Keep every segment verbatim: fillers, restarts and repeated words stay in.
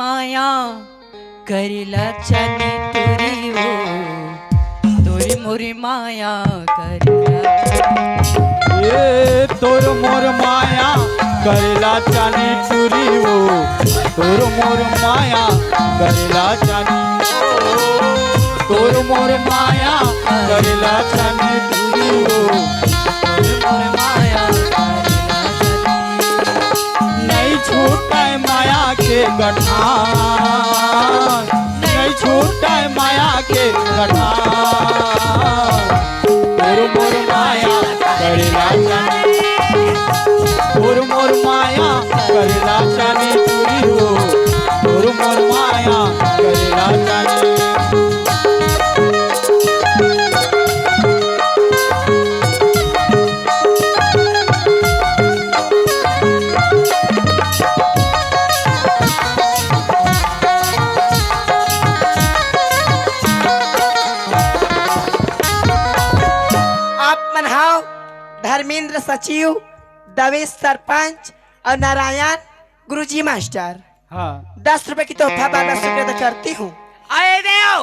माया करेला चनी टूरी हो, तोर मोर माया करेला। ए तोर मोर माया करेला चनी टूरी हो, तोर मोर माया करेला चनी, तोर मोर माया करेला चनी टूरी हो, तोर मोर माया करेला चनी। नहीं छूटे माया के गठान, नहीं छूटे माया के गठान। तोर मोर माया करेला चनी, तोर मोर माया करेला चनी टूरी हो, तोर मोर माया करेला चनी। आप मन हव धर्मेंद्र सचिव, दवेश सरपंच और नारायण गुरुजी मास्टर। हाँ। दस रुपए की तोहफा बार बार शुक्रिया अदा करती हूँ। अरे देव,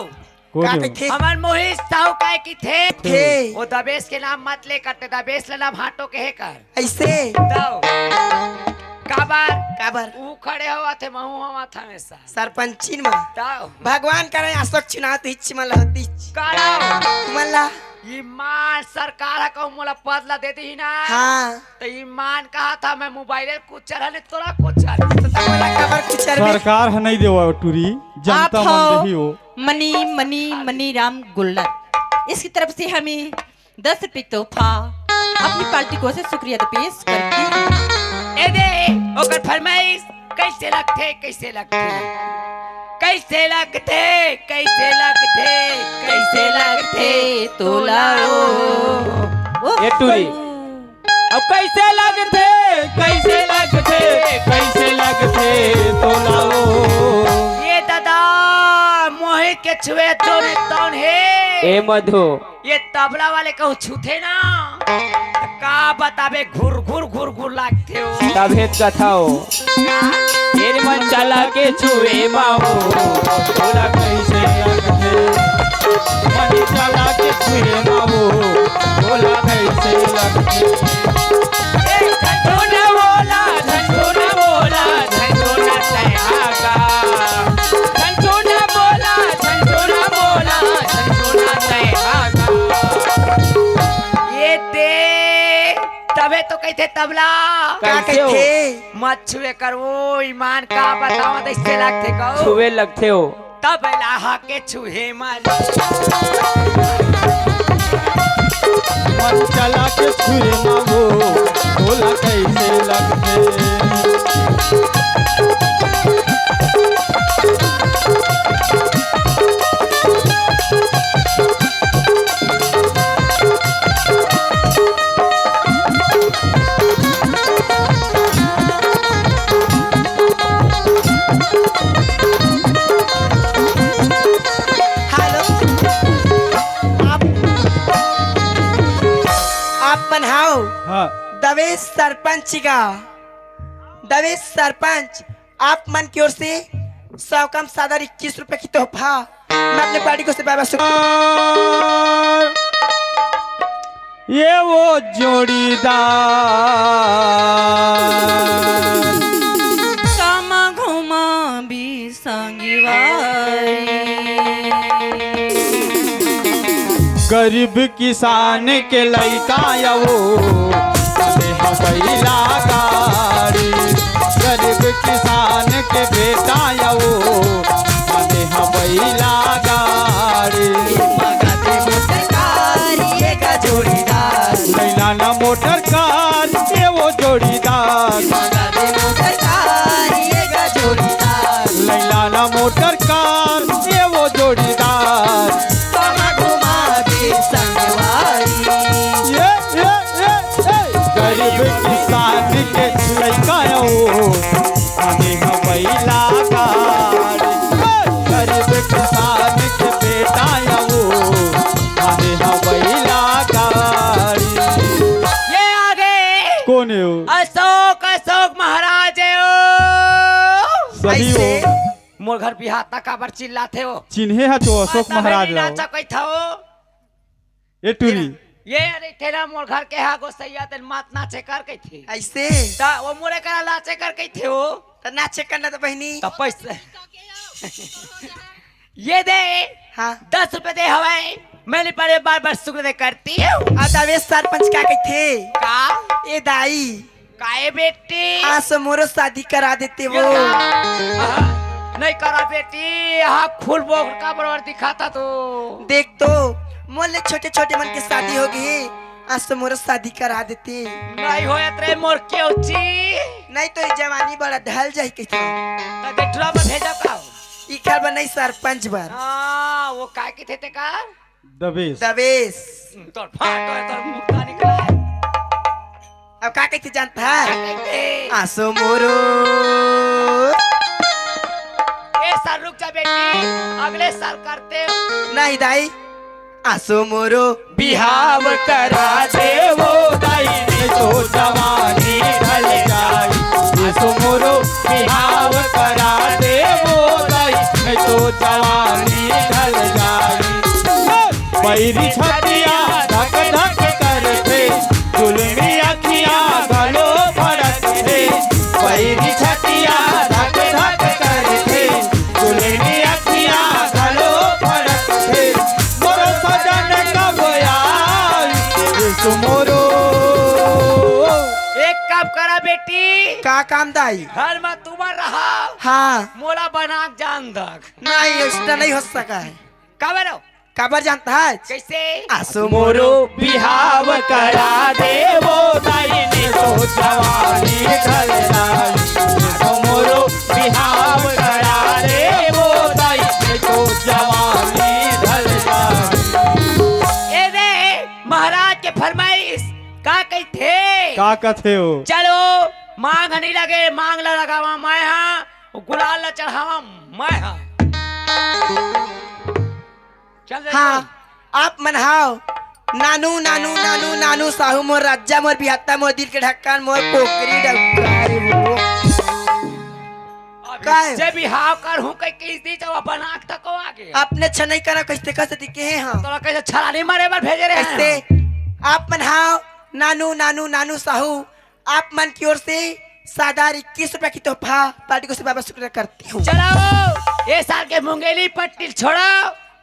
कोन का हो? कथे? हमर मोहित साहू काय की थे? थे। वो दबेश के नाम मत ले करते, दबेश ला नाम हाटो के हे कर। ऐसे? दव। काबर? काबर? ऊ खड़े होवत हे, महू होवत हमेशा। सरपंचिन मा। दव। भगवान करे अशोक चुनाव तो हिच मन ला होती। काला। तुमन ला। ईमान सरकार ह कहूँ मोला पद ला दे दिही ना। हाँ। तो ईमान कहा था मैं मोबाइल कुचर है, नहीं तोला कुचर। तो तब मोला काबर कुचर बे? सरकार ह नहीं देवा टूरी, जनता आप मन हो देही हो। मनी, मनी, मनी राम गुल्लर। इसकी तरफ से हमें दस रुपये तोहफा अपनी पार्टी को से शुक्रिया अदा पेश करती हूँ। ए दे, ओकर फरमाइश कैसे लगथे, कैसे लगथे, कैसे लगथे, कैसे लगथे, कैसे लगथे तोला ओ। ओ, ए टूरी। अब कैसे लगथे, कैसे लगथे, कैसे लगथे तोला ओ। ये दादा, मोहित के छुए तो नहीं तौन हे। ए मधु। ये तबला वाले कहूँ छूथे ना, त का बताबे, घुर घुर घुर घुर लागथे ओ। तभे त कथा ओ। का? ए मन चला के छुए मा ओ, तोला कैसे लगथे? मन चला के छुए मा ओ, तोला कैसे लगथे? ए झनझुन बोला, झनझुन बोला, झनझुन तैहागा। झनझुन बोला, झनझुन बोला, झनझुन तैहागा। ये दे, तभे तो कहिथे तबला। का कैसे हो? कहिथे? मत छुए कर वो ईमान, का बतावत ऐसे लागथे कहो। छुए लगथे हो। तबला हा के छुए मन। मन चला के छुए मा वो, तोला कैसे लगथे? हेलो, आप, आप मन हव? हाँ। दवेश सरपंच का, दवेश सरपंच, आप मन की ओर से सौ कम सादर इक्कीस रुपए की तोहफा। मैं अपने पार्टी को से बाबा शुक्रिया। ये वो जोड़ीदार। कामा घुमा भी संगवारी। गरीब किसान के लइका या वो, देह बैला गाड़ी। गरीब किसान के बेटा या वो, देह बैला गाड़ी। मगाते मोटर कार, ये का जोड़ीदार। लैला ना मोटर कार, ये वो जोड़ीदार। मगाते मोटर कार, ये का जोड़ीदार। लैला ना मोटर कार, ये वो जोड़ीदार। तोला घुमा दे संगवारी। ये, ये, ये, ये। गरीब किसान के लइका हो, आने हम बैला गाड़ी। गरीब किसान के बेटा हो, आने हम बैला गाड़ी। ये आगे। कोन हे वो? अशोक, अशोक महाराज हे वो। सही हो। ऐसे। मोर घर बिहाव त काबर चिल्लाथे वो? चिन्हे ह तो अशोक महाराज ला। नाचा कहिथे वो। ए टूरी। ये अरे थे ना मोर घर के हा गोसैया तेन मात नाचे कर कहिथे। अइसे? त वो मोरे करा नाचे कर कहिथे वो। त नाचे करना त बहिनी। त पैसा। ये दे। हाँ। दस रुपये दे हवय। मैं नहीं पढ़े बार बार शुक्र दे करती हूँ। आ दावे सरपंच का कहिथे? का? ए दाई। काहे बेटी? आसो मोरो शादी करा देते वो। ये का? हाँ, नहीं करा बेटी, यहाँ फूल बोकर बरोबर दिखाता तो। देख तो, मोर ले छोटे छोटे मन के शादी हो गई, आसो मोरो शादी करा देते। नहीं होयत रे मोर केवची। नहीं तो ये जवानी बड़ा ढल जाही कहिथे। त जेठुरा में भेजा का? इखर बर नहीं, सरपंच बर। हाँ, वो काय कहिथे तेकर? दबेश। दबेश। तोर फाट होय, तोर मुर्दा निकला है। अब का कहिथे जानत हस? का कहिथे? आसो मोरो। ए साल रुक जा बेटी, अगले साल करते। नहीं दाई, आसो मोरो बिहाव करा दे वो दाई, नहीं तो जवानी ढल जाई। आसो मोरो बिहाव करा दे वो दाई, नहीं तो जवानी ढल जाई। बैरी छतिया धक धक करथे, जुलमी अखियाँ घलो फड़कथे। बैरी छतिया धक धक करथे, जुलमी अखियाँ घलो फड़कथे। मोरो सजन कब आई, यीशु मोरो। एक काम करा बेटी। का काम दाई? घर में तुमन रहा। हाँ। मोला बना के जान दक। नहीं, अइसना नहीं हो सका है। काबर हो? काबर जानत हस? कैसे? आसो मोरो बिहाव करा दे वो दाई, नहीं तो जवानी ढल जाई। आसो मोरो बिहाव करा दे वो दाई, नहीं तो जवानी ढल जाई। ए दे, महाराज के फरमाइश का कहिथे? का कथे हो? चलो, मांग नहीं लगे, मांग ला लगावा मैं हा, गुलाल ला चढ़ावा मैं हा। चल रे, हाँ, चल। आप मन हाव, नानू, नानू, नानू, नानू साहू, मोर राजा, मोर बिहत्ता, मोर दिल के ढक्कन, मोर कोकरी डक्कन। अभी काहे? जे बिहाव करहूं कहि के इस दी जब बना के तको आगे। अपने छनई करा कहिथे कस दिखे हैं, हाँ। तोला कैसे छलानी मारे बर भेजे रहे हैं? कैसे? आप मन हाव, नानू, नानू, नानू साहू, आप मन की ओर से शानदार इक्कीस रुपया की तोहफा पार्टी को से बाबा शुक्रिया करती हूँ। चलाओ, ये साल के मुंगेली पट्टी छोड़ो,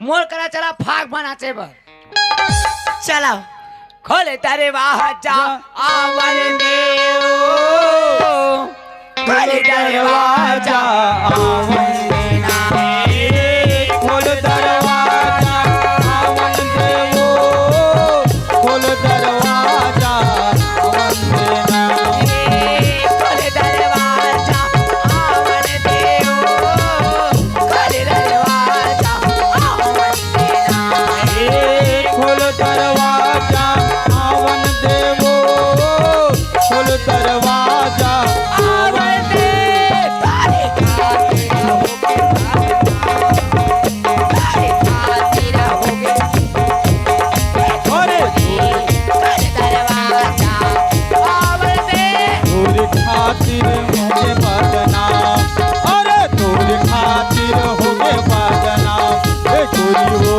मोर करा चला फाग मनाचे बर। चलाओ। खोल दरवाजा, आवन देव। खोल दरवाजा, आवन देना। खोल दरवाजा, आवन देवो। खोल दरवाजा, आवन देना। खोल दरवाजा, आवन देवो। खोल दरवाजा, आवन देना। खोल दरवाजा, आवन देवो। खोल दरवाजा, आवन दे। अरे, तोर खातिर होगे बदनाम, अरे, तोर खातिर होगे बदनाम। ए गोरी हो,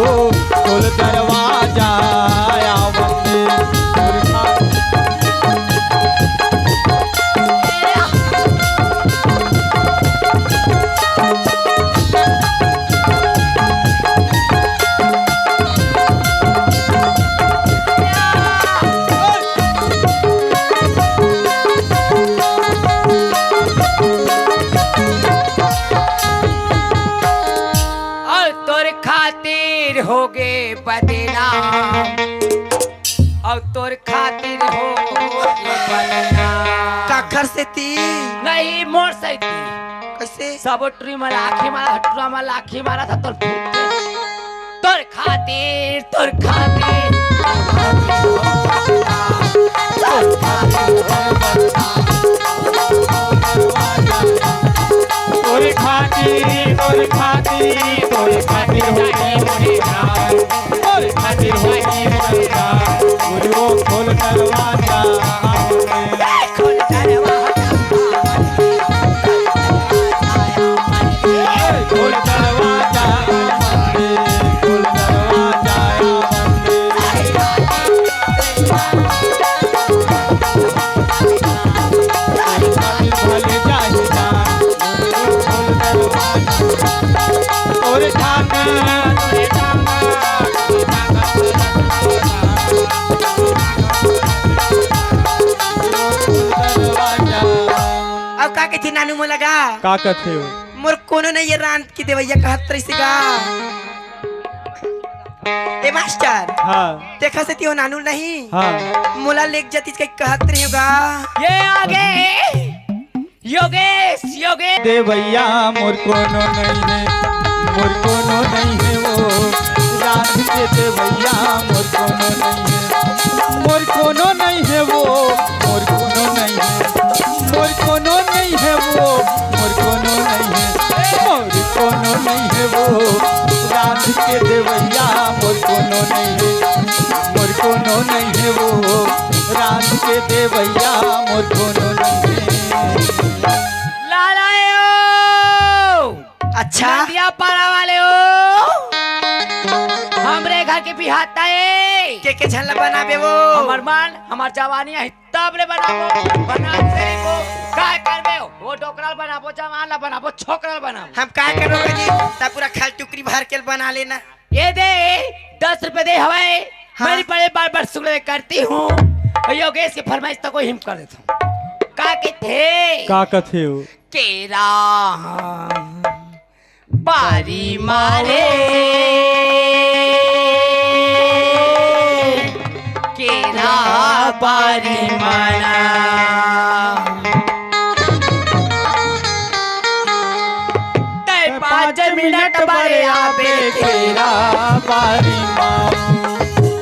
खोल दरवाजा, आवन दे, तोर खातिर। अउ तोर खातिर होगे बदनाम, अउ तोर खातिर होगे बदनाम। काखर सेती? नहीं, मोर सेती। कैसे? सब टुरी मन आँखी मारा, हटुरा मन आँखी मारा था तोर फूट के। तोर खातिर, तोर खातिर, तोर खातिर, तोर खातिर, तोर खातिर, तोर खातिर होगे बदनाम, तोर खातिर होगे बदनाम। गुरु खोल दरवाजा, खोल दरवाजा। नानू मोला गा। का कथे हो? मोर कोनो नहीं ये रांध के देवैया कहत रहिसे गा। ए मास्टर। हाँ। देखा से तियो नानू नहीं। हाँ। मोला लेके जातिस कहि कहत रहियो गा। ये आगे। योगेश, योगेश। देवैया मोर कोनो नहीं है, मोर कोनो नहीं है वो। रांध के देवैया मोर कोनो नहीं है, मोर कोनो नहीं है वो, मोर कोनो नहीं है, मोर कोनो नहीं है वो, मोर कोनो नहीं है, मोर कोनो नहीं है वो। रांध के देवैया मोर कोनो नहीं है, मोर कोनो नहीं है वो। रांध के देवैया मोर कोनो नहीं है। लालायो। अच्छा। नदिया पारा वाले हो, हमरे घर के बिहाता है। के के झन ला बनाबे वो? हमर मन, हमर जवानी है, तब ले बनाबो। बना तेरे को काय करबे? वो डोकरा ल बनाबो, जवान ला बनाबो, छोकरा ल बनाबो। हम काय करबो जी? ता पूरा खाल टुकरी भर के बना लेना। ये दे, दस रुपए दे हवाए। हाँ। मेरी बड़े बार बार शुक्र करती हूँ। योगेश के फरमाइश तको हिम कर देता हूँ। का कथे? का कथे हो? केरा बारी मारे, केरा बारी माना। तै पाँच मिनट बरे आबे केरा बारी माऊ।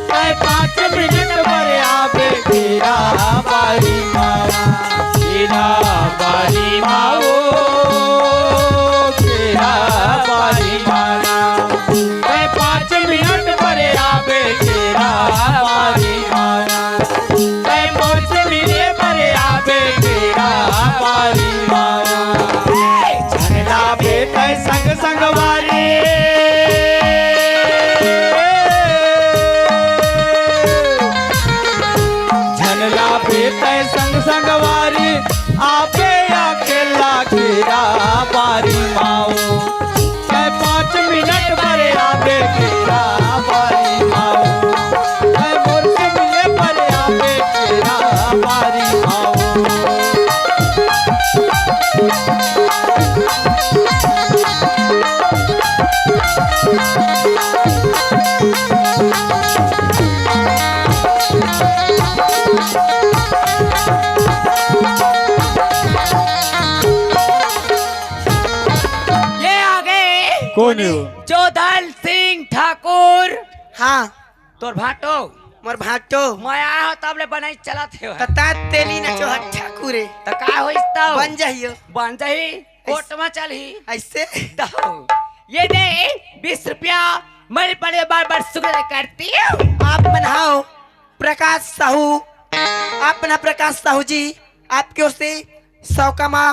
तै पाँच मिनट बरे आबे केरा बारी माऊ। केरा बारी माऊ, केरा बारी माना। तै पाँच मिनट बरे आबे केरा बारी माऊ। तै पाँच मिनट बरे आबे केरा बारी माऊ। झन लाबे तै संग संगवारी। झन लाबे तै संग संगवारी। आबे अकेला केरा बारी माऊ। तै पाँच मिनट बरे आबे केरा बारी माऊ। तै मोर से मिले बरे आबे केरा बारी माऊ। ये आ गए। कौन है वो? जोधन सिंह ठाकुर। हाँ। तोर भाटो। मोर भाटो। मैं आया हो तब ले बनाई चलत हे। त ता तेली न चोहट ठाकुर हे। त का होइस तब? बन जाइयो। बन जाही। कोर्ट में चलही। ऐसे? तो ये दे बीस रुपया, मेरे बड़े बार बार शुक्र करती हूँ। आप मन हाव प्रकाश साहू, आप मन हा प्रकाश साहू जी, आपके ओर से सौ का मा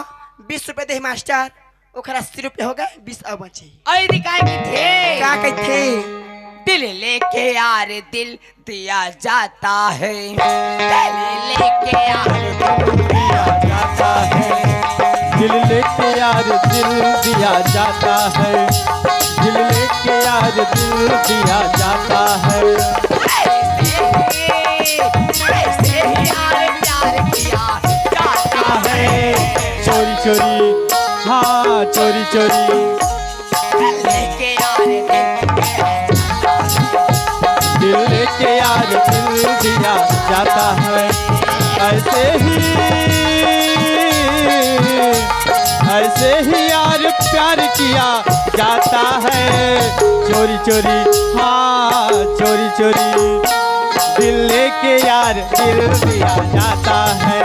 बीस रुपया दे मास्टर, ओखर अस्सी रुपया हो गए, बीस अउ बचे। अरे काय कथे? का कथे? दिल लेके यार दिल दिया जाता है। दिल लेके यार दिल दिया जाता है। दिल लेके यार दिल दिया जाता है। दिल लेके यार दिल दिया जाता है। ऐसे ही, ऐसे ही यार प्यार किया जाता है। चोरी चोरी, हाँ, चोरी चोरी। दिल लेके यार दिल दिल लेके यार दिल दिया जाता है। ऐसे ही, ऐसे ही यार प्यार किया जाता है। चोरी चोरी, हाँ, चोरी चोरी। दिल लेके यार दिल दिया जाता है।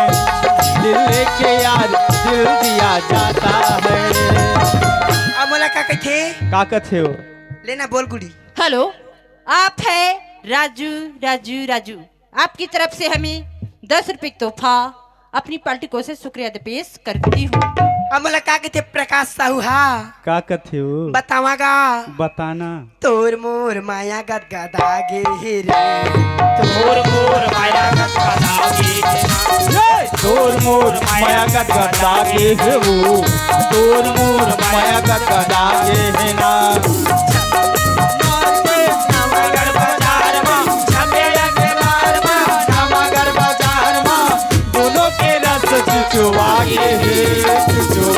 दिल लेके यार दिल दिया जाता है। अब मोला का कथे? का कथे हो? लेना बोल गुड़ी। हेलो, आप है राजू, राजू, राजू। आपकी तरफ से हमें दस रुपए की तोहफा अपनी पार्टी को से शुक्रिया अदा पेश करती हूँ। अब मोला का कथे प्रकाश साहू हा? का कथे हो? बतावा गा। बताना। तोर मोर माया गदगदा गे हे रे। तोर मोर माया गदगदा गे हे ना। तोर मोर माया गदगदा गे हे वो। तोर मोर माया गदगदा गे हे ना। नवागढ़ बाजार मा, झमेला के बार मा, नवागढ़ बाजार मा, दोनों के रस चुचुआ गे हे, चुचुआ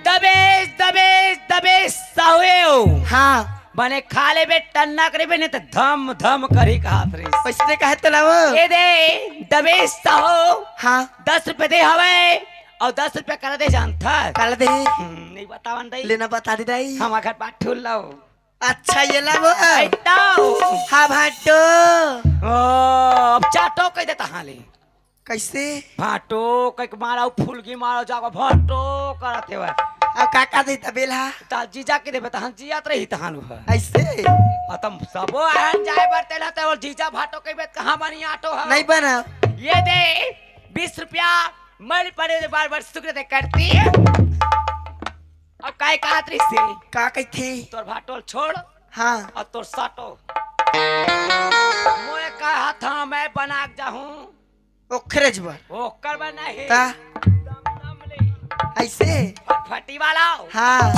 दबेश, दबेश, दबेश साहू। हाँ। बने खा लेबे, टन्ना करेबे, नहीं तो धम धम करी कहत रहिस। वैसने कहे तो ना वो। ये दे, दबेश साहू। हाँ। दस रुपये दे हवे अउ दस रुपये करा दे जानथा। करा दे। हम्म, नहीं बतावन दई। लेना बता दे दाई। हमार घर बात ठुल लो। अच्छा, ये ला वो। ऐ ताऊ। हाँ, भाटो। ओ, अब चाटो कह देता हाले। कैसे? भाटो, कह के मारा, फुलगी मारा, जागो भाटो करत हे। अब का का दे तबेला? ता जीजा के देबे, तहन जियात रही तहन वह। ऐसे? आ तुम सबो आन जाए बर तेला, ते और जीजा भाटो कह बेत कहाँ बनी आटो है? नहीं बना। ये दे, बीस रुपया, मल पड़े दे बार बार शुक्र दे करती। अब काय कहत रही से? का कहती? तोर भाटोल छोड़। हाँ। और तोर साटो। मोए कहा था मैं बना के जाहूँ। ओखरे बर। ओकर बर नहीं। का? दमदम ले। ऐसे? फटफटी वाला। हाँ।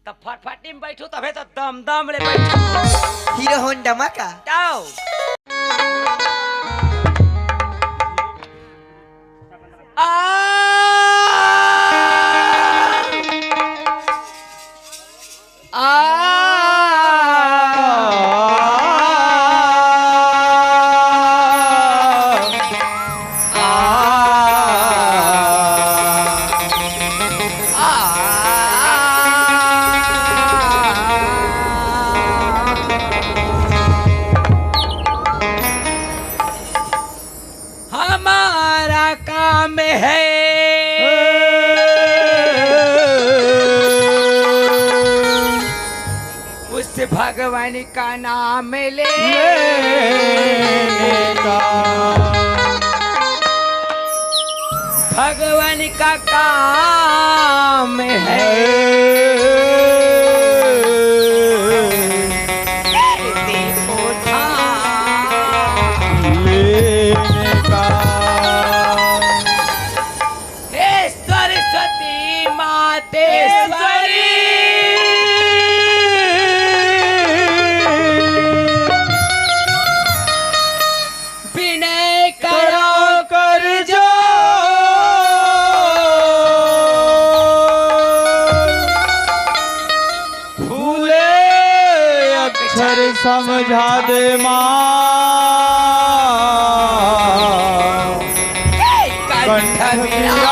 तब फटफटी में बैठू तबे तो दमदम ले बैठू। हीरो होंडा मा का? जाओ। आ, आ, हमारा काम है उस भगवान का नाम लेने का। भगवान का काम है। लेने का। हे सरस्वती मातेश्वरी, विनय करो कर जो। फूले अक्षर समझा दे माँ। कंठ विराज।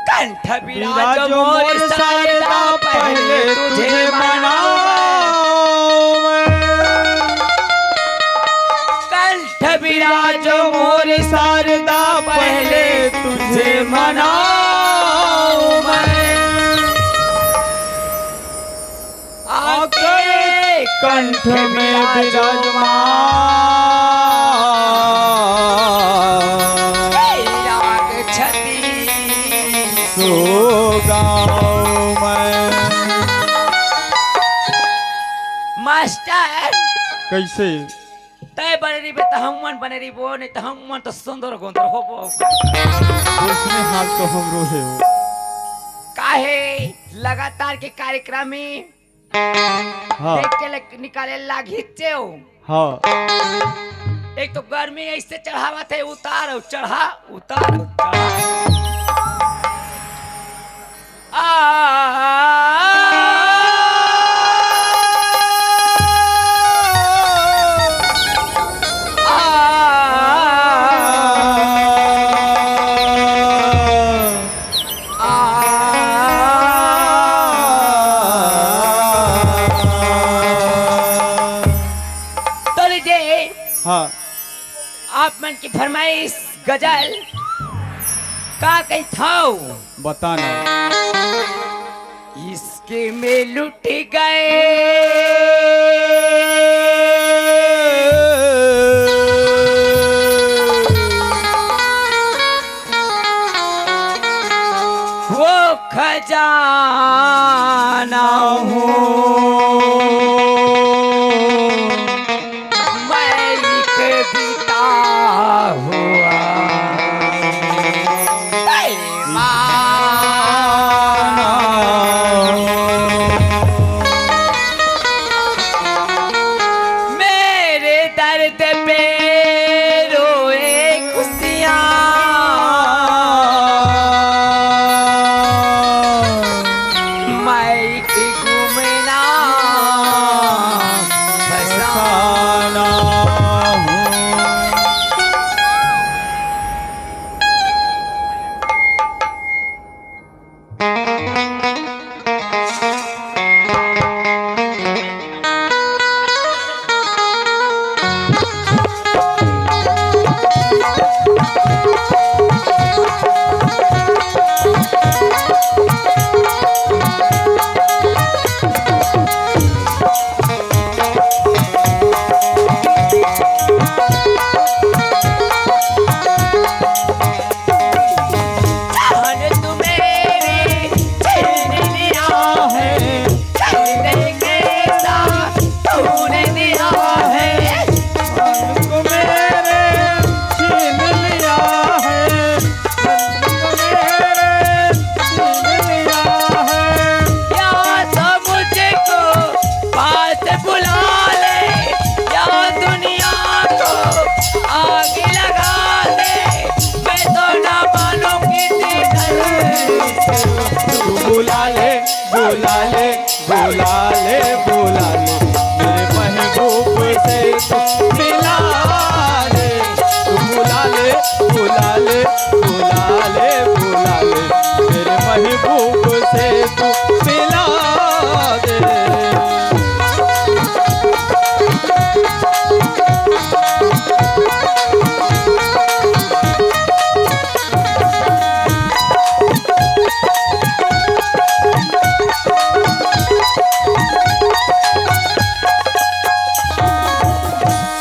कंठ विराज मोर शारदा, पहले तुझे मनाऊं मैं। कंठ विराज मोर शारदा, पहले तुझे मनाऊं मैं। आके कंठ में विराजमान। राग छती सो गाऊं मैं। मास्टर। कैसे? तय बने रहिबे त हमन बने रहिबो, नहीं त हमन तो सुंदर गोंदर होबो। उसने हाल तो हमरो हे हो। काहे लगातार के कार्यक्रम में हाँ। देख के ले-, निकाले लागिचे हो। हाँ। एक तो गर्मी ऐसे चढ़ावत हे, उतार और चढ़ा, उतार और चढ़ा। आ, आ, आ, तोरी जे हाँ। आप मन की फरमाइश गजल का कही था? बता ना। इश्क में लुट गए वो खजाना हूँ मैं, एक बीता हुआ पैमाना। मेरे दर्द पे बुला ले, बुला ले, मेरे महबूब से तू मिला दे। तू बुला ले, बुला ले, बुला ले, बुला ले, मेरे महबूब से तू मिला दे।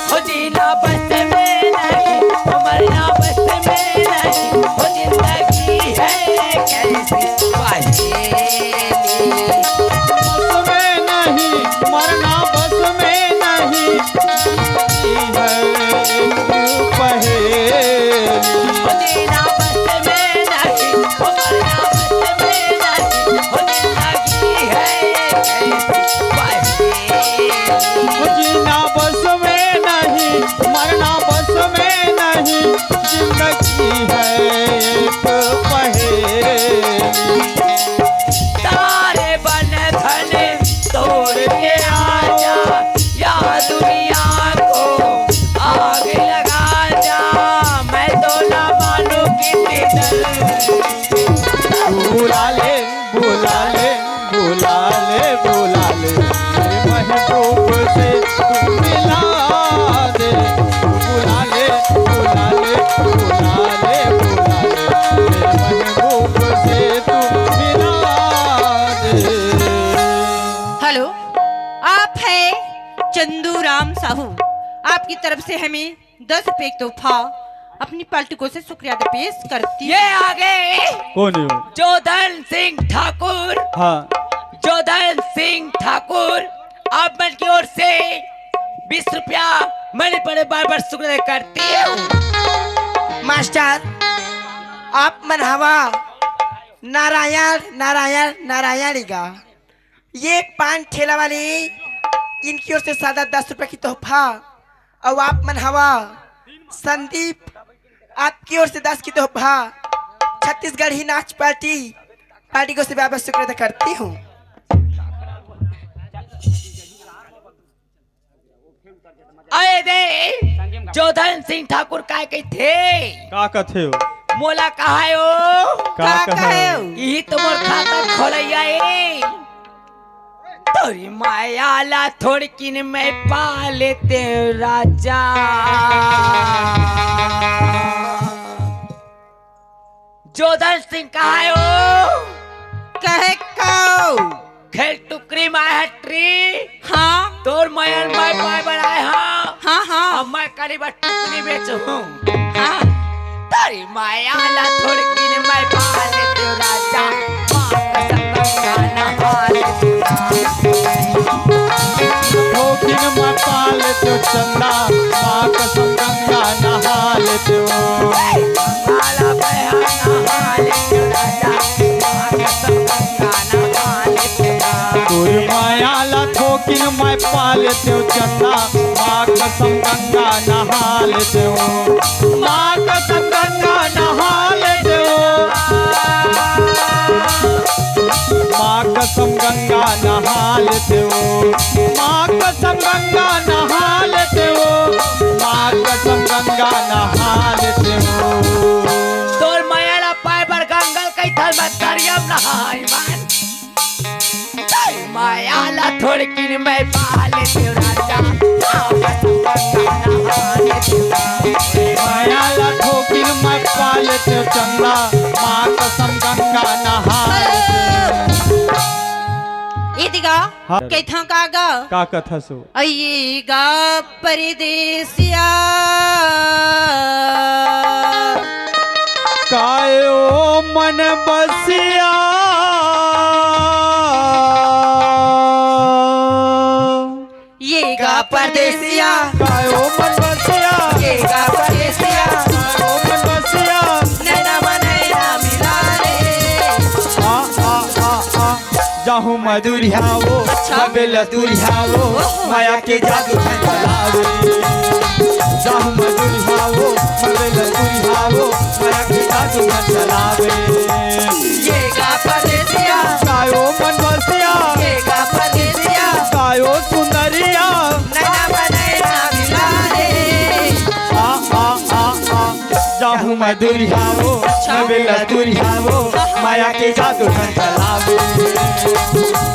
हो जीना बस में नहीं, हो मरना बस में नहीं, हो जिंदगी है कैसी पहेली। बस में नहीं, मरना बस में नहीं, जिंदगी है एक पहेली। हो जीना बस में नहीं, हो मरना बस में नहीं, हो जिंदगी है कैसी पहेली। जीना बस में नहीं, मरना बस में नहीं, जिंदगी है एक पहेली। तारे बन धन तोड़ के आजा, या दुनिया को आग लगा जा, मैं तो ना मानू कितनी दर्द। बुला ले, बुला ले, बुला ले, बुला ले, मेरे महबूब से तू मिला दे। बुला ले, बुला ले, बुला ले, बुला ले, मेरे महबूब से तू मिला दे। हेलो, आप हैं चंदू राम साहू, आपकी तरफ से हमें दस रुपए एक तोहफा अपनी पार्टी को से शुक्रिया अदा पेश करती ये हूँ। आगे कौन है वो? जोधन सिंह ठाकुर। हाँ। जोधन सिंह ठाकुर, आप मन की ओर से बीस रुपया मैंने बड़े बार बार शुक्रिया करती हूँ। मास्टर, आप मन हवा नारायण, नारायण, नारायण ही गा। ये पान ठेला वाली, इनकी ओर से सादा दस रुपए की तोहफा। और आप मन हवा संदीप, आपकी ओर से दस की तोहफा। छत्तीसगढ़ी नाच पार्टी, पार्टी को से बाबा शुक्र अदा करती हूँ। अरे दे, जोधन सिंह ठाकुर काय कहिथे? का कथे हो? मोला कहायो? का का कहे हो? कहे हो? यही तो मोर खाता खोलैया ए। तोरी माया ला थोड़किन मैं पा लेते राजा। जोधन सिंह कहाँ है ओ? कहे काओ? खेल टुकड़ी में है ट्री। हाँ। तोर मयन मैं पाए बर आए हाँ। हाँ, हाँ। अब मैं करीब टुकड़ी बेचूं। हाँ। तारी माया ला थोड़किन मैं पा लेते राजा। माँ कसम गंगा नहा लेते। थोकिन मैं पा लेते चंदा, माँ कसम गंगा नहा लेते। माला बया नहा लेते राजा, माँ कसम गंगा नहा लेते। तोर माया ला थोकिन मैं पा लेते चंदा, माँ कसम गंगा नहा लेते। माँ कसम गंगा नहा लेते। माँ कसम गंगा नहा लेते हो, माँ कसम गंगा नहा लेते हो, माँ कसम गंगा नहा लेते हो। तोर मया ला पाए बर गंगा ल कई थल मैं तरिया म नहाई मन। तोर मया ला थोड़किन मैं पा लेते हो राजा, माँ कसम गंगा नहा लेते हो। माया ला थोकिन मैं पा लेते हो चंदा, माँ कसम गंगा नहा लेते हो। ए दिगा, हाँ। कथा का गा? का कथा सो? अइगा परदेसिया। कायो मन बसिया। ये गा परदेसिया। कायो मन बसिया। ये गा परदेसिया। कायो मन बसिया। नैना मा नैना मिला ले। आ, आ, आ, आ। जाहूँ मैं दुरिहावो, अच्छा। अबेला दुरिहावो, ओहो। माया के जादू झन चलावे। जाहूँ मैं दुरिहावो, अबेला दुरिहावो, माया के जादू झन चलावे। ये गा परदेसिया। कायो मन बसिया। ये गा जाहूं मैं दुरिहावो, मैं बेला दुरिहावो, माया के जादू झन चलावे।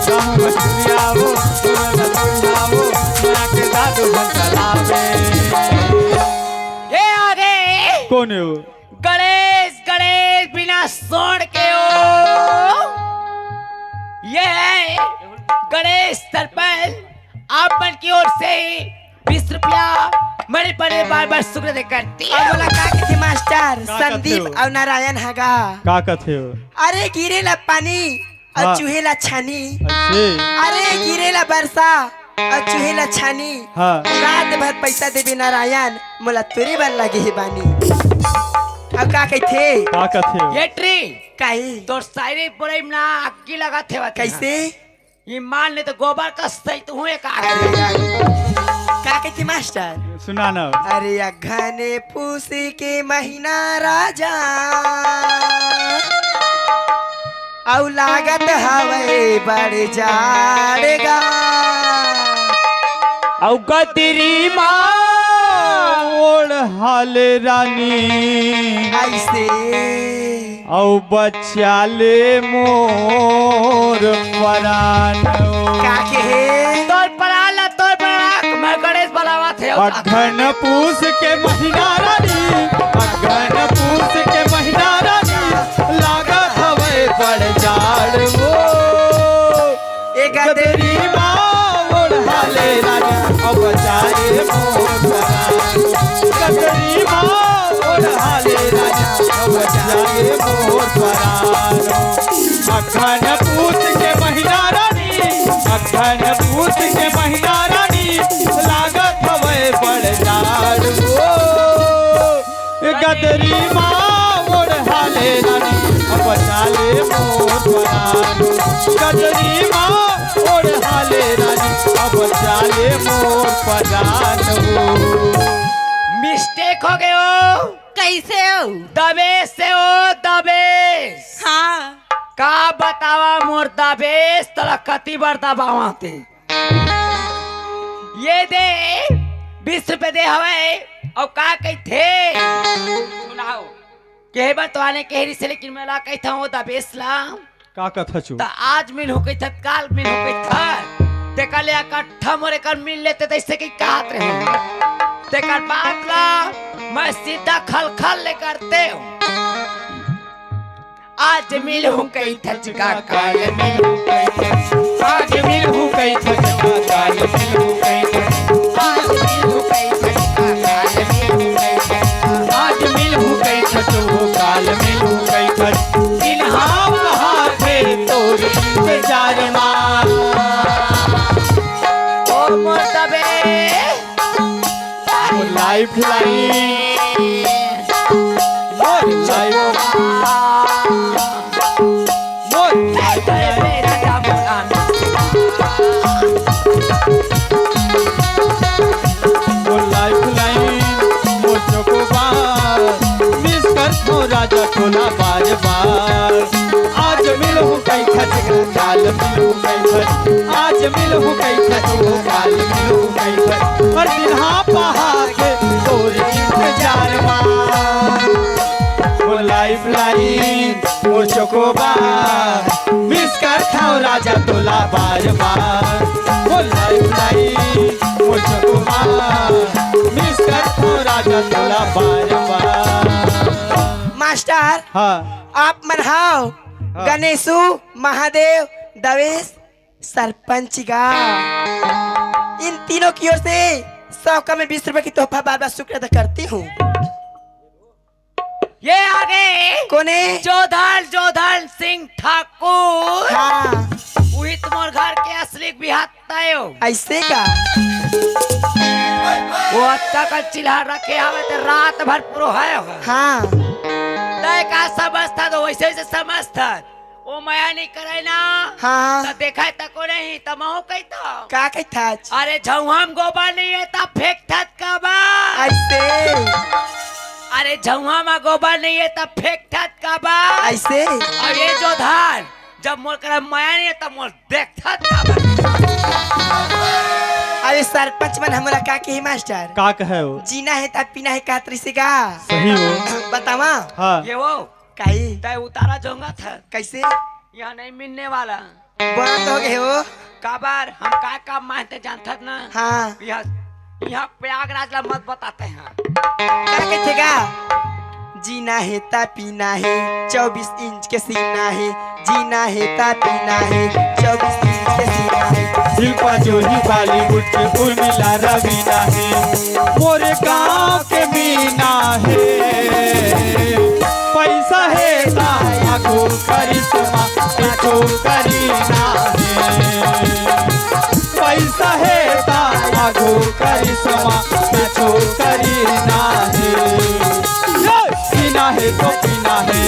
जाहूं मैं दुरिहावो, मैं बेला दुरिहावो, माया के जादू झन चलावे। ये आगे कौन है वो? गणेश, गणेश बिना सोंड़ के हो। ये है गणेश सरपंच, आप मन की ओर से ही बीस रुपया मणि पर बार बार शुक्र अदा करती है। अब बोला का कथे मास्टर? का कथे संदीप हो? अउ नारायण हगा। का कथे हो? अरे गिरे ला पानी अउ हाँ। चूहे ला छानी। अच्छे। अरे गिरे ला बरसा अउ चूहे ला छानी। हाँ। रात भर पैसा देबे नारायण, मोला तोरे बर लगे हे बानी। अब का कथे? का कथे हो? ये ट्री। काई? तोर शायरी बोले ना अक्की लगा थे बात। कैसे? ये मान ले तो गोबर का सही तो हुए का। अरे यार, का कथे मास्टर? सुना ना। अरे अघन पूस के महीना राजा, अउ लागत हवे बड़ जाड़ गा। अउ गदरी मा ओढ़ाले रानी। ऐसे। अउ बचा ले मोर परान। का कहे? तोर परान ला, तोर परान, मैं गणेश बलावत हे। अघन पूस के महीना रानी, अघन पूस के महीना रानी, लागत हवे बड़ जाड़ वो। ए गदरी गदरी मा ओढ़ाले रानी, अब बचा ले मोर परान। गदरी मा ओढ़ाले रानी, अब बचा ले मोर परान। अघन पूस के महीना रानी, अघन पूस के महीना रानी, लागत हवे बड़ जाड़ वो। गदरी मा ओढ़ाले रानी, अब बचा ले मोर परान। गदरी मा ओढ़ाले रानी, अब बचा ले मोर परान हो। मिस्टेक हो गयो। कैसे हो? दबेश से हो, दबेश। हाँ। का बतावा मोर दबेश, तोला कति बार दबावा ते। ये दे, बीस रुपये दे हवे, अउ का कहिथे? सुनाओ। कहे बर तो आने कहे रिहिसे, लेकिन मैं ला कहिथंव वो दबेश ला। का कथचू? त आज मिलहूं कहिथस, काल मिलहूं कहिथस। तेकर ले इकट्ठा मोर एकर मिल लेते, तइसे कि कहत रहे। तेकर बात ला मैं सीधा खलखल ले करते हूँ। आज मिलहूं कहिथस का काल मिलहूं कहिथस। आज मिलहूं कहिथस का काल मिलहूं कहिथस। आज मिलहूं कहिथस का काल मिलहूं कहिथस। आज मिलहूं कहिथस वो काल मिलहूं कहिथस। चिन्हा बहाथे तोर इंतजार मा। ओ मोर दबे। मोर लाइफ लाइन। मोर लाइफ। मोर लाइफ लाइन। मोर लाइफ लाइन। मोर चोकोबार। मिस करथंव राजा तोला बार बार। आज मिलहूं कहिथस, काल मिलहूं कहिथस। आज मिलहूं कहिथस, काल मिलहूं कहिथस। पर चिन्हा बहाथे तोर इंतजार मा। मोर लाइफ लाइन, मोर चोकोबार। मिस करथंव राजा तोला बार बार। मोर लाइफ लाइन, मोर चोकोबार। मिस करथंव राजा तोला बार बार। मास्टर, हाँ। आप मन हव हाँ। गणेशू, महादेव, दवेश, सरपंच गा। इन तीनों की ओर से सौ का मैं बीस रुपए की तोहफा बार बार शुक्र अदा करती हूँ। ये आगे कोने? जोधन, जोधन सिंह ठाकुर। हाँ। उही तुम्हार घर के असली बिहाता हो। ऐसे का? वो अत्ता का चिल्हा रखे हवे ते रात भर पुरो है हो। हाँ। तय का समझता तो वैसे वैसे समझता। ओ मया नहीं करे ना। हाँ। त देखा तको नहीं, त महू कही तो। का कही था? अरे झउहा में गोबर नहीं है त फेंक थत का बा? ऐसे। अरे झउहा में गोबर नहीं है त फेंक थत का बा? ऐसे। और ये जोधन, जब मोर करा मया नहीं है त मोर देख थत का बा? अरे सरपंच मन हमला का कही मास्टर? का कहे हो? जीना हे त पीना हे कहत रहिसे गा। सही हो। बतावा। हाँ। ये वो काई? तय उतारा जोंगा था। कैसे? यहाँ नहीं मिलने वाला। बंद हो गए हो। काबर हम का का मानते जानथत ना? हाँ। यहाँ, यहाँ प्रयागराज ला मत बताते हैं। का कथे गा? जीना हे त पीना हे, चौबीस इंच के सीना हे। जीना हे त पीना हे, चौबीस इंच के सीना हे। शिल्पा जोही बॉलीवुड के उर्मिला रवीना हे। मोरे गांव के मीना हे। पैसा हे त आगू करिश्मा, पीछू करीना हे। पैसा हे त आगू करिश्मा, पीछू करीना हे। ये जीना हे तो पीना हे,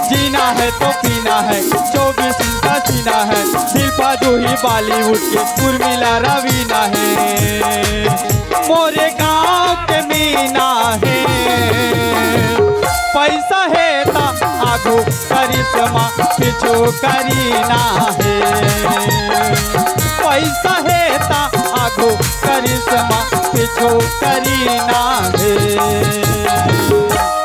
जीना हे तो पीना हे, चौबीस इंच का सीना हे। शिल्पा जोही बॉलीवुड के उर्मिला रवीना हे। मोरे गांव के मीना हे। पैसा हे त आगू करिश्मा, पीछू करीना हे। पैसा हे त आगू करिश्मा, पीछू करीना हे।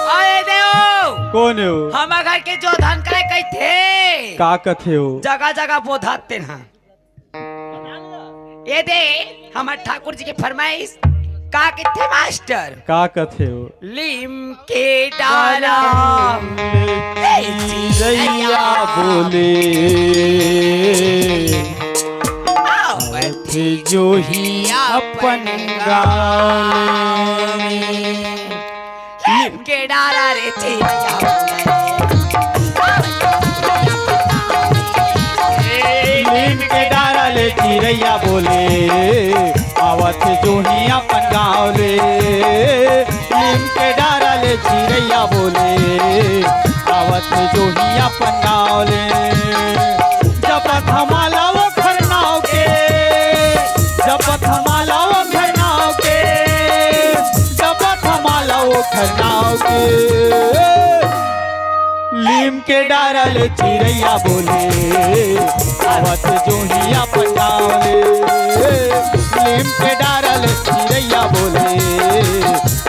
अरे देव, कौन हो? हमर घर के जो धन करे कहिथे। का कथे हो? जगह जगह बोधात तेन हा। ये दे, हमर ठाकुर जी के फरमाइश। का कथे मास्टर? का कथे हो? लीम के डारा ले चिरैया बोले, आवत जोही अपन गाँव में। लीम के डारा ले चिरैया बोले। लीम के डारा ले चिरैया बोले, आवत जोही अपन गाँव ले। लीम के डारा ले चिरैया बोले, आवत जोही अपन गाँव ले। जपत हमाला वो खरनाव के, जपत हमाला वो खरनाव के, जपत हमाला वो खरनाव के। लीम के डारा ले चिरैया बोले, आवत जोही अपन गाँव ले। लीम के डारा ले चिरैया बोले,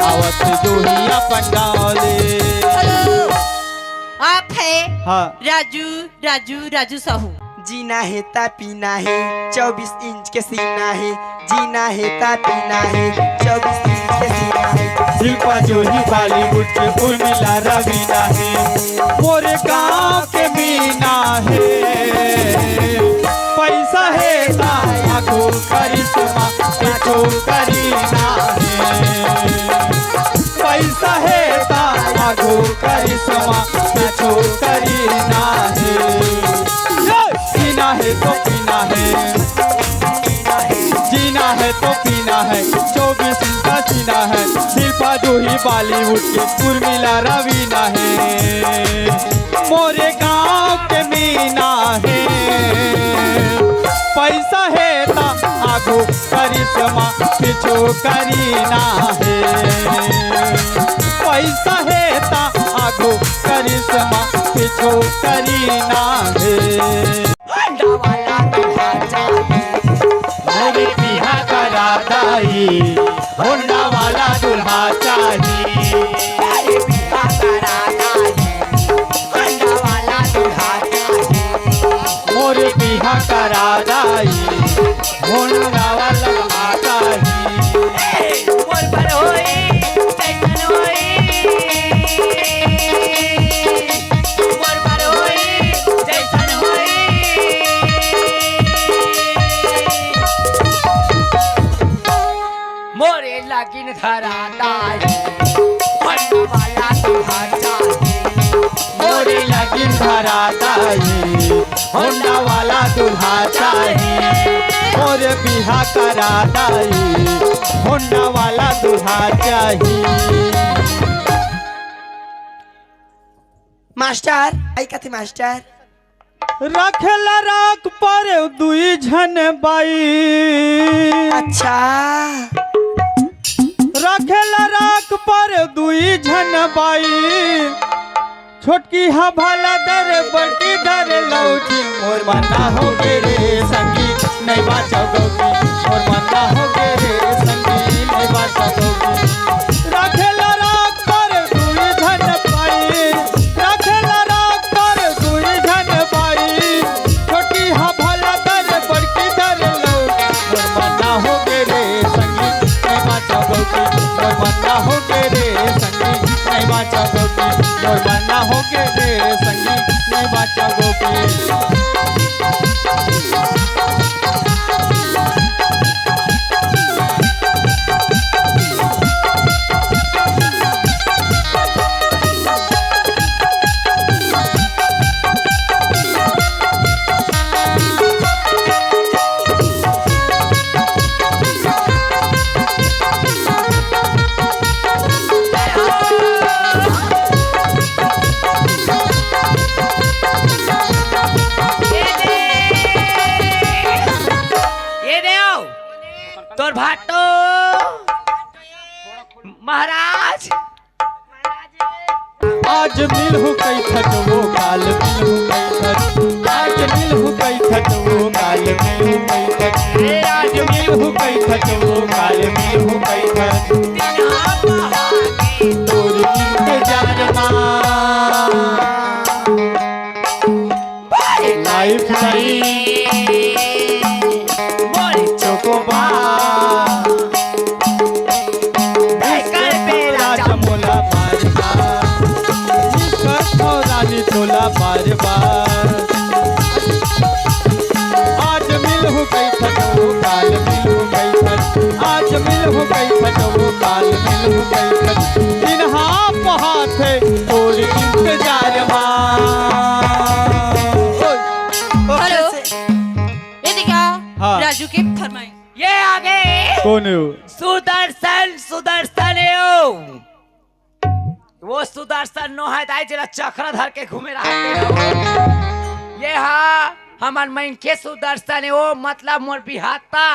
आवत जोही अपन गाँव ले। हेलो, आप है हाँ। राजू, राजू, राजू साहू। जीना हे त पीना हे, चौबीस इंच के सीना हे। जीना हे त पीना हे, चौबीस इंच के सीना हे। शिल्पा जोही बॉलीवुड के उर्मिला रवीना हे। मोरे गाँव के मीना हे। पैसा हे त आगू करिश्मा, पीछू करीना हे। पैसा हे त आगू करिश्मा, पीछू करीना हे। ये जीना हे तो पीना हे, जीना हे तो पीना हे, चौबीस घंटा जीना हे। शिल्पा जोही बॉलीवुड के उर्मिला रवीना हे। मोरे गाँव के मीना हे। पैसा हे त आगू करिश्मा, पीछू करीना हे। पैसा हे त आगू करिश्मा, पीछू करीना हे। होंडा वाला दूल्हा चाही, मोरे बिहा करा दाई। होंडा वाला दूल्हा चाही, मोरे बिहा करा दाई। होंडा वाला दूल्हा चाही, मोरे बिहा करा दाई। होंडा वाला दूल्हा चाही। ए, मोर बर होई, जैसन होई। मोर बर होई, जैसन होई। मोरे लगिन धरा दाई, होंडा वाला दूल्हा चाही। मोरे लगिन धरा दाई, होंडा वाला दूल्हा चाही। मोरे बिहा करा दाई, होंडा वाला दूल्हा चाही। मास्टर, आई कथे मास्टर? रखेला राख पर दुई झन बाई। अच्छा। रखेला राख पर दुई झन बाई। छोटकी हा भाला धरे, बड़की धरे लौजी। मोर मना हो गे रे संगी, नहीं बाचव गौरी, मोर मन्ना होगे रे संगी, नहीं बाचव गौरी। राखेला राख बर दुई झन पाई, राखेला राख बर दुई झन पाई। छोटी हा भला दर, बड़की दर लो, मोर मन्ना होगे रे संगी, नहीं बाचव गौरी, मोर मन्ना होगे रे संगी, नहीं बाचव गौरी, मोर मन्ना होगे रे संगी, नहीं बाचव गौरी। ये देव, तोर भाटो महाराज। आज मिलहूँ कहिथस वो, काल मिलहूँ कहिथस। आज मिलहूँ कहिथस वो, काल मिलहूँ कहिथस। ए, आज मिलहूँ कहिथस वो, काल मिलहूँ कहिथस। तोर इंतजार मा। Life time more chocobar. कर दे राजा मोला बार बार। कर दो रानी तोला बार बार। आज मिलहूँ कहिथस वो, काल मिलहूँ कहिथस। आज मिलहूँ कहिथस वो, काल मिलहूँ कहिथस। दिन हाँ पहाथे तोर इंतजार मा। ओए, ओए, हेलो। कैसे? ये देखा, हाँ। राजू के फरमाइश। ये आ गए। कौन है वो? सुदर्शन, सुदर्शन है वो। वो सुदर्शन नो है दाई, जेला चक्र धर के घूमे रहते हैं वो। ये हा हमर मन के सुदर्शन है वो, मतलब मोर बिहाता।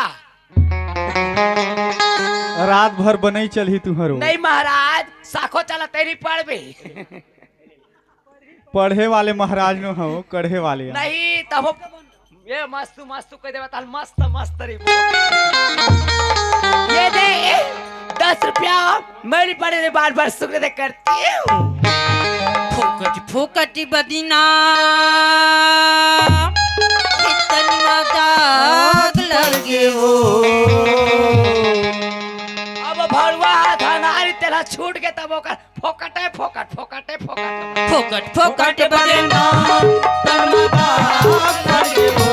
रात भर बनई चलही तुहरो। नहीं महाराज, साखो चला तेरी पड़बे। पढ़े वाले महाराज नो हो, कढ़े वाले आ। नहीं, तब ये मस्तु, मस्तु कह देवा, ताल मस्त, मस्त रे। ये दे, दस रुपया, मैं नहीं पढ़े रे, बार बार शुक्र दे करती हूँ। फोकट, फोकट बदीना, इतनी मजाक लगे हो। अब भरुआ हाथ हनारी तेला छूट के तब ओकर फोकटे फोकट, फोकटे फोकट। फोकट, फोकट बदे नाम तन मदाक पड़ गे हो।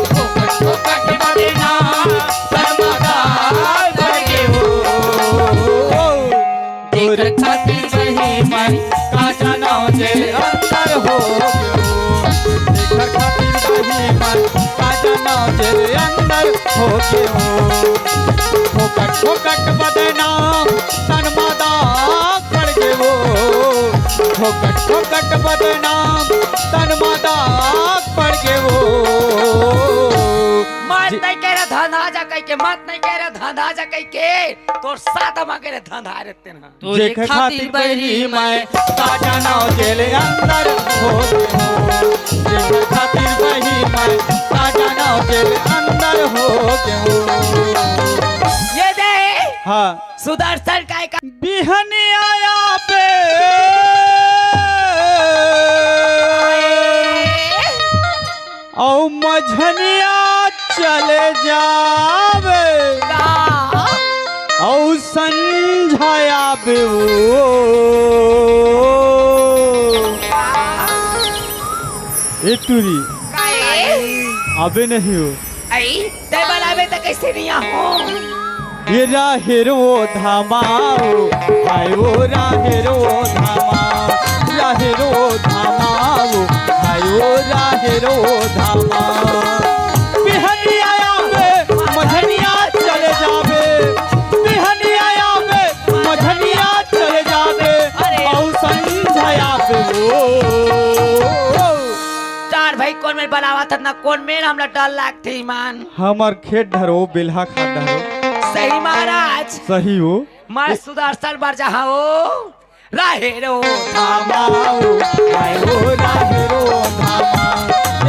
फोकट, फोकट बदे नाम तन मदाक पड़ गे हो। जेकर खातिर बही मन का जानव जे अंदर हो गे हो। जेकर खातिर बही मन का जानव जे अंदर हो गे हो। फोकट, फोकट बदे नाम तन मदाक पड़ गे वो, फोकट फोकट बदनाम तन मदाक पड़ गे वो। मत नहीं कह रहा धंधा जा कह के, मत नहीं कह रहा धंधा जा कह के, तोर साथ हम अगर धंधा रहते ना। जेकर खातिर बही मैं का जानव जेल अंदर हो गे हो। जेकर खातिर बही मैं का जानव जेल अंदर हो गे हो। ये दे। हाँ। सुदर्शन काय का बिहनिया आबे अउ मझनिया चले जाबे का? अउ संझा आबे ओ। ए टूरी, काहे? अबे नहीं हो। आई, तै बलाबे त कैसे नहीं आहो? ये राहेर वो धामाओ, हाय वो राहेर वो धामा, राहेर वो धामाओ, हाय वो राहेर वो धामा। बिहनिया आबे, मझनिया चले जाबे, बिहनिया आबे, मझनिया चले जाबे, अरे। अउ संझा आबे ओ। चार भाई कोन मेर बलावत हत ना, कोन मेर हमला डर लागथे ईमान। हमर खेत डहर ओ, बेलहा खार डहर ओ। सही महाराज। सही ओ। मैं सुदर्शन बर जहाँ ओ। राहेर ओ धामाओ, हाय ओ राहेर ओ धामा,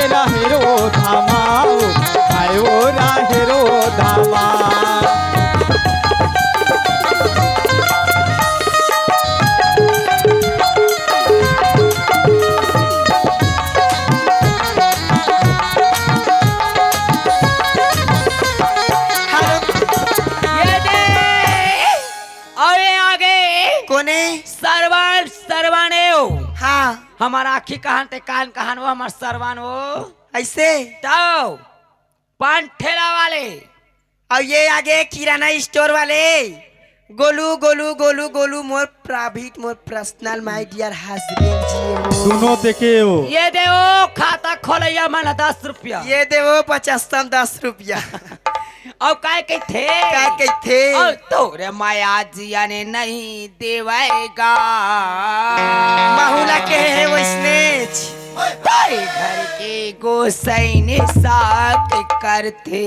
ए राहेर ओ धामाओ, हाय कोने? सरवन, सरवन ए ओ। हाँ। हमर आँखी कहान ते कान कहान वो, हमर सरवन वो। अइसे? तउ, पान ठेला वाले। अउ ये आगे किराना स्टोर वाले। गोलू, गोलू, गोलू, गोलू, मोर प्राभित, मोर personal, my dear husband जी, मोर। सुनो देखे हो। ये दे ओ खाता खोलैया मन दस रुपया। ये दे ओ पचास तम दस रुपया। अउ काय कहिथे? काय कहिथे? अउ तोर मया जिया ने नहीं देवय गा। महू ला कहे हे वइसनेच। तोर घर के गोसैनी साक करथे।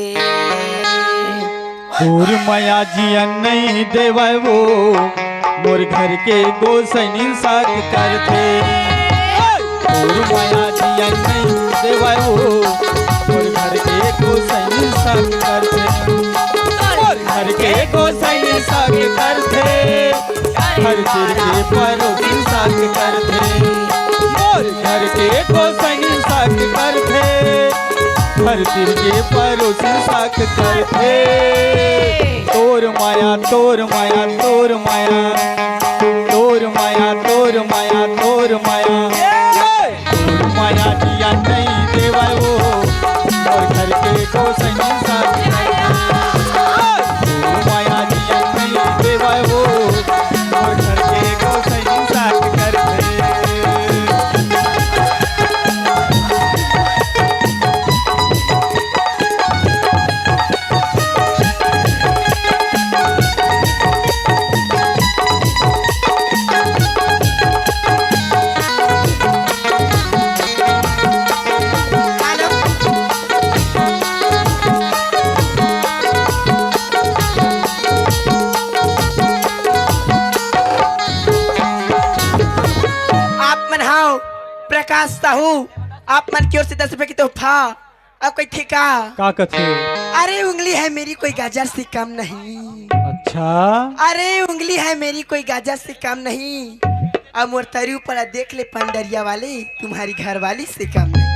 तोर मया जिया नहीं देवय वो, मोर घर के गोसैनी साक करथे। तोर मया जिया नहीं देवय वो, मोर घर के गोसैनी साक करथे। मोर घर के गोसैनी साक करथे। घर तिर के परोसी साक करथे। मोर घर के गोसैनी साक करथे। घर तिर के परोसी साक करथे। तोर मया, तोर मया, तोर मया। तोर मया, तोर मया, तोर मया। तोर मया जिया नहीं देवय वो, मोर घर के गोसैनी साक करथे। तोर मया जिया नहीं देवय वो, मोर घर के गोसैनी साक करथे। आप मन हव प्रकाश साहू, आप मन की ओर से दस रुपए की तोहफा। अब कहिथे का? का कथे? अरे उंगली है मेरी कोई गाजर से कम नहीं। अच्छा। अरे उंगली है मेरी कोई गाजर से कम नहीं। अब मोर तरी ऊपर देख ले पंडरिया वाले, तुम्हारी घरवाली से कम नहीं।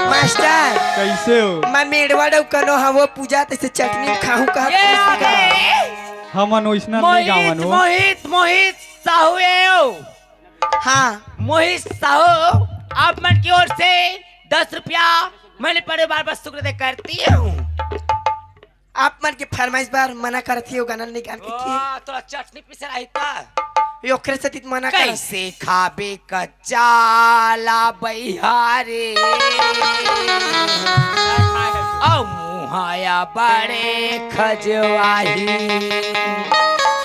मास्टर। कइसे हो? मैं मेड़वा डउ कनो हवो पूजा तइसे चटनी खाहूं कहा ये तइसे का? आगे। हमन ओइसना नहीं मोहित, गावन हो। मोहित, मोहित साहू ए ओ। हाँ। मोहित साहू, आप मन की ओर से दस रुपया मैंने परिवार पर शुक्र अदा करती हूँ। आप मन के फरमाइश बार मना करत ही, वो गाना नहीं गान के की। वाह, थोड़ा चटनी पीसे रही था। ये ओकरे से तीत मना कर। कैसे खाबे कच्चा ला बइहारे, अउ मुहाया बड़े खजवाही।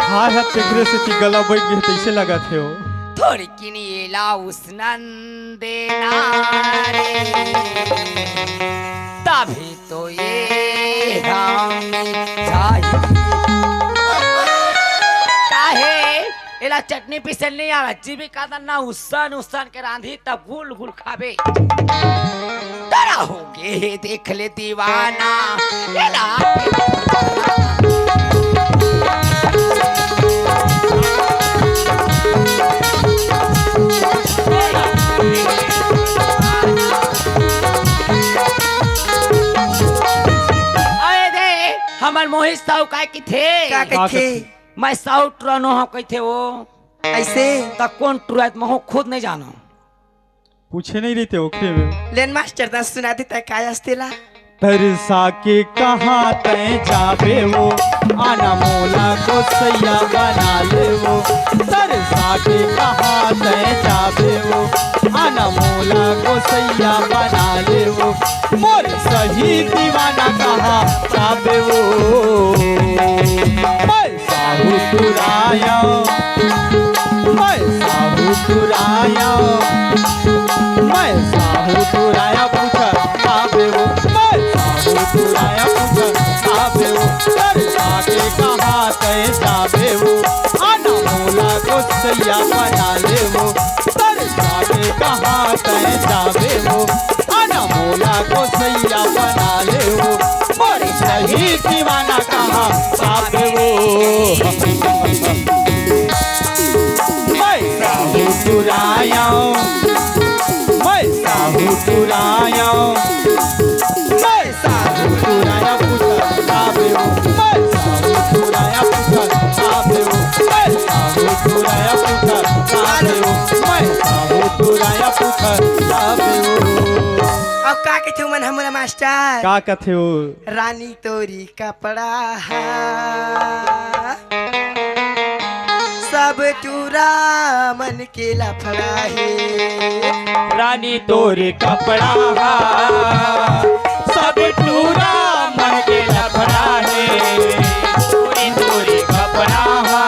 हाँ, हाँ, तेकरे से ती गला बैठ गए, तैसे लगा थे हो। थोड़ी किन एला उसनन देना रे, तभी तो ये हम जाही। काहे? एला चटनी पीसे नहीं आवे, जीविका त ना उसन उसन के रांधी त गुल गुल खाबे। तोरा हो गे हे देख ले दीवाना, एला अरे दे, हमर मोहित साहू काय किथे? का का कथे? कथे? मैं साहू टुरानो हूँ कथे वो। ऐसे? त कौन टुरायत महू खुद नहीं जानो। पूछे नहीं रहिते ओकरे में। लेन मास्टर दा सुना देता काय असतेला। तरसा के कहाँ तैं जाबे वो, आना मोला गोसैया बना ले वो। तरसा के कहाँ तैं जाबे वो, आना मोला गोसैया बना ले वो। मोर सही दीवाना कहाँ जाबे वो। मैं साहू टुराया, मैं साहू टुराया, मैं साहू टुराया पूछा आबे वो, मैं साहू टुराया पूछा आबे वो, तरसा के कहाँ तैं जाबे वो, आना मोला गोसैया बना ले वो, तरसा के कहाँ तैं जाबे वो, आना मोला गोसैया बना ले वो, मोर सही दीवाना कहाँ पाबे वो। मैं साहू टुराया, मैं साहू टुराया, मैं साहू टुराया पूछा आबे वो, मैं साहू टुराया पूछा आबे वो। हमर मास्टर। का कथे ओ? रानी तोरी कपड़ा हा, सब टूरा मन के लफड़ा हे। रानी तोरी कपड़ा हा, सब टूरा मन के लफड़ा हे। तोरी तोरी कपड़ा हा,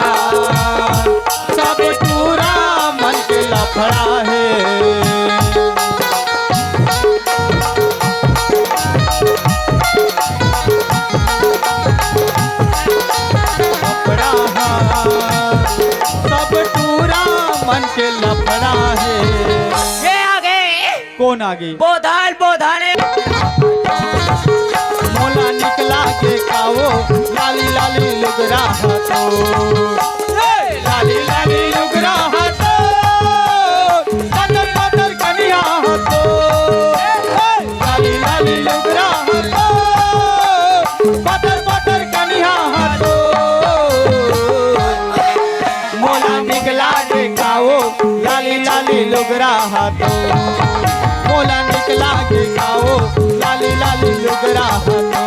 सब टूरा मन के लफड़ा हे। लफड़ा हा, सब टूरा मन के लफड़ा हे। ये आ गए। कोन आगे? बोधान, बोधान। मोला निकला के काओ, लाली लाली लुगरा हा तो। हे! लाली लाली लुगरा हा तो, पतर पतर कनिहा हा तो। हे! लाली लाली लुगरा हा तो, पतर पतर कनिहा हा तो। मोला निकला के काओ, लाली लाली लुगरा हा तो। मोला निकला के काओ, लाली लाली लुगरा हा तो।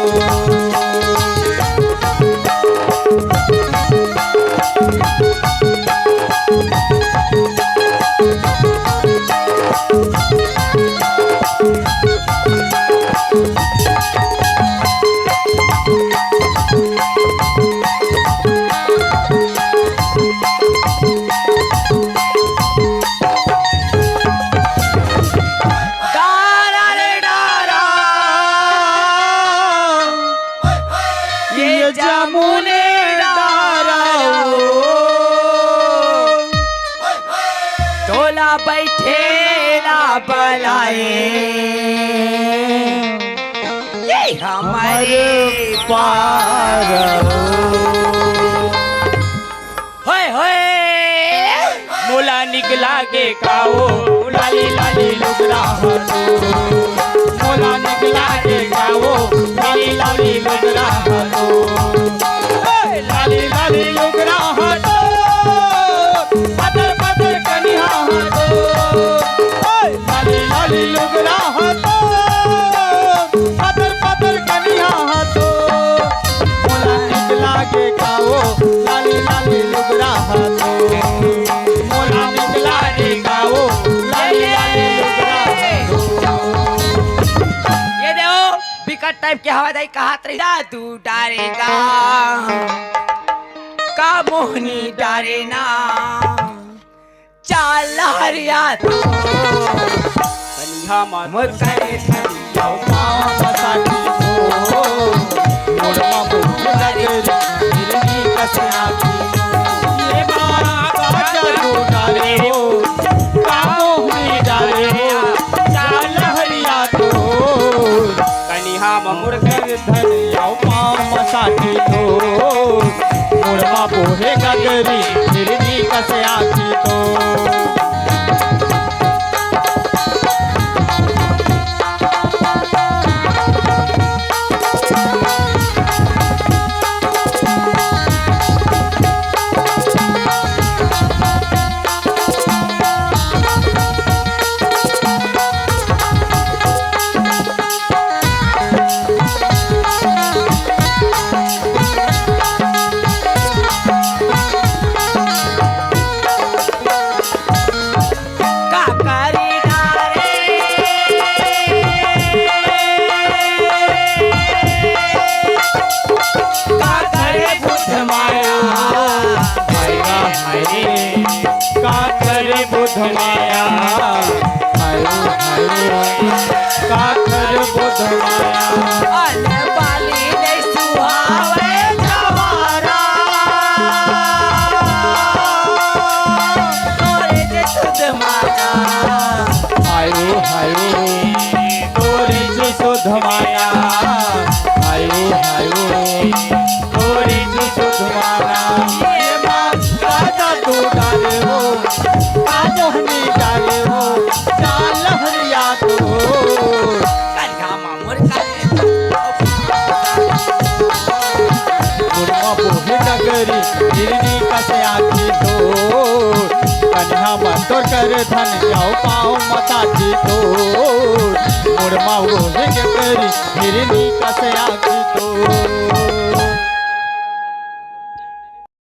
डारा रे डारा, ये जामुने डारा ओ, तोला बैठे ला बलाए, ये हमरे पार ओ। होय, होय। मोला निकला के काओ, लाली, लाली लुगरा हा तो। मोला निकला के काओ, लाली, लाली लुगरा हा तो। हे, लाली, लाली लुगरा हा तो। पतर, पतर कनिहा हा तो। हे, लाली, लाली लुगरा हा तो। पतर, पतर कनिहा हा तो। मोला निकला के काओ, लाली लाली लुगरा हा तो। मोला निकला के काओ, लाली लाली लुगरा हा तो। ये देखो, बिकट टाइप के हवा दाई कहात रही, जादू डारेगा, का मोहनी डारे ना। चाल हरिया तो कनिहा मा मोर करे धनिया पाँव पसारी हो। मोर मा मोर करे हिरनी कस आँखी। ये बाबा जादू डारे हो, का मोहनी डारे हो, चाल हरिया तो। कनिहा मा मोर करे धनिया पाँव पसारी हो। मोर मा बोहे गगरी, हिरनी कस आँखी तो। का करी डारे, का करे बुध माया, हाय गा हाय रे, का करे बुध माया, हाय रे, हाय रे, का करे बुध माया। अन बाली नहीं सुहावे जवारा, तोरे जे सुध माया। हायो, हायो, तोरे जे सुध माया। हायो, हायो, तोरे जे सुध माया। ये माँ का जादू डारे हो, का मोहनी डारे हो, चाल हरिया तो। करिया मामुर करे। मुरमा बोहे डगरी, हिरनी कस आँखी तो। कनिहा म तोर करे धनिया पाँव म ताकी तोर, मोर माँ वो हे के तेरी हिरनी कसे आकी तोर।